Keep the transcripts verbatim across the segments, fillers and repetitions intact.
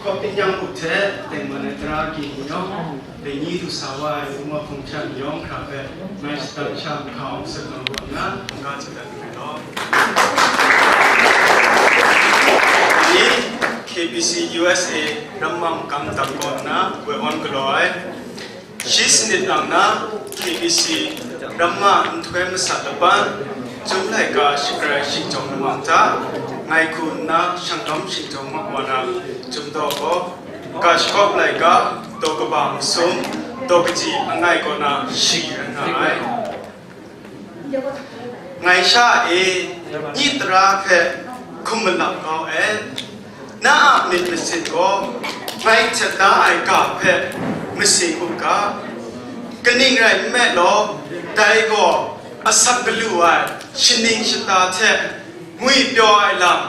Kawp tingnyang bu hte tengman ai tara agyi ni yawng, dai ni du sa wa ai wunga hpung hpyan yawng hkra hpe, ngai shatan sha mahka awng sat na wa nna, hkungga chyadan nngai law. Ni K B C U S A ramma makam dang kaw nna woi awn galaw ai, shi sanit lang na K B C ramma nhtoi masat laban, Chyum laika shagrai shingjawng lamang hta, ngai hku nna shanglawm shingjawng mak wa na Chyum daw gaw, ga shagawp laika, daw kaba masum, daw kaji langai kaw na shi rai nga ai. Ngai sha e, nyi tara hpe hkum malap kau ai. Na a myit masin gaw ngai htet da ai ga hpe masing u ga. Kaning rai nme law, dai gaw asak galu ai shaning shata hte ngwipyaw ai lam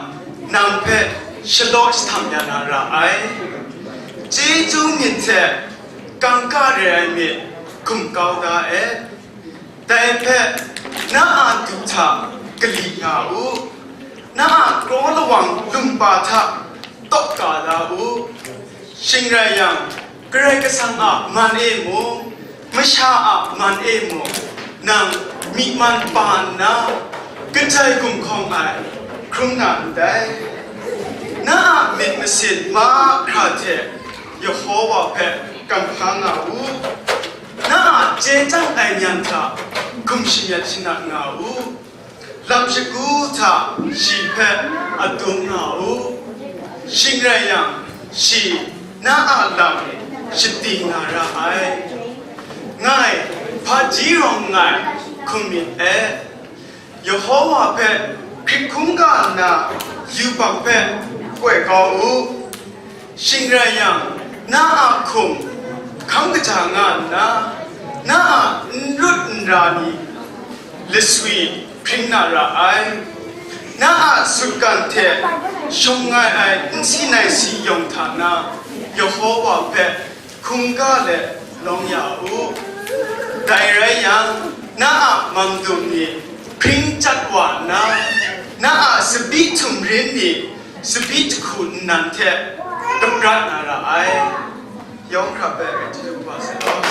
nang hpe shalaw shahtang ya na ra ai. Chyeju myit hte kangka re ai myit hkum kau da e. Dai hpe na a du hta kali nga u, na a kraw lawang lumpa hta tawk ka la u. Shing rai yang, Karai Kasang a man e mung, masha a man e mung, nang myi man pa nna, kajai gumhkawng ai hkrum na ndai. Na a myit masin mahkra hte Yehova hpe kamhpa nga u. Na a chye chyang ai nyan hta hkum shamyet shanat nga u, lam shagu hta shi hpe adum nga u, shing rai yang, shi na a lam shating na ra ai. Ngai hpaji rawng nngai hkum myit e, Yehova hpe hkrit hkungga nna yubak hpe koi kau u. Shing rai yang, na a hkum hkam kaja nga nna, na a n rut n ra ni laswi hpring na ra ai. Na a sutgan hte shawng ngai ai n si nai si yawng hta na, Yehova hpe hkungga let lawng ya u. Dai rai yang, na a mamdum ni hpring chyat wa nna, na a tsabyi htumrin ni tsabyi jahku nnan hte kaprat na ra ai. Yawng hkrap ai, chye u ga sai law.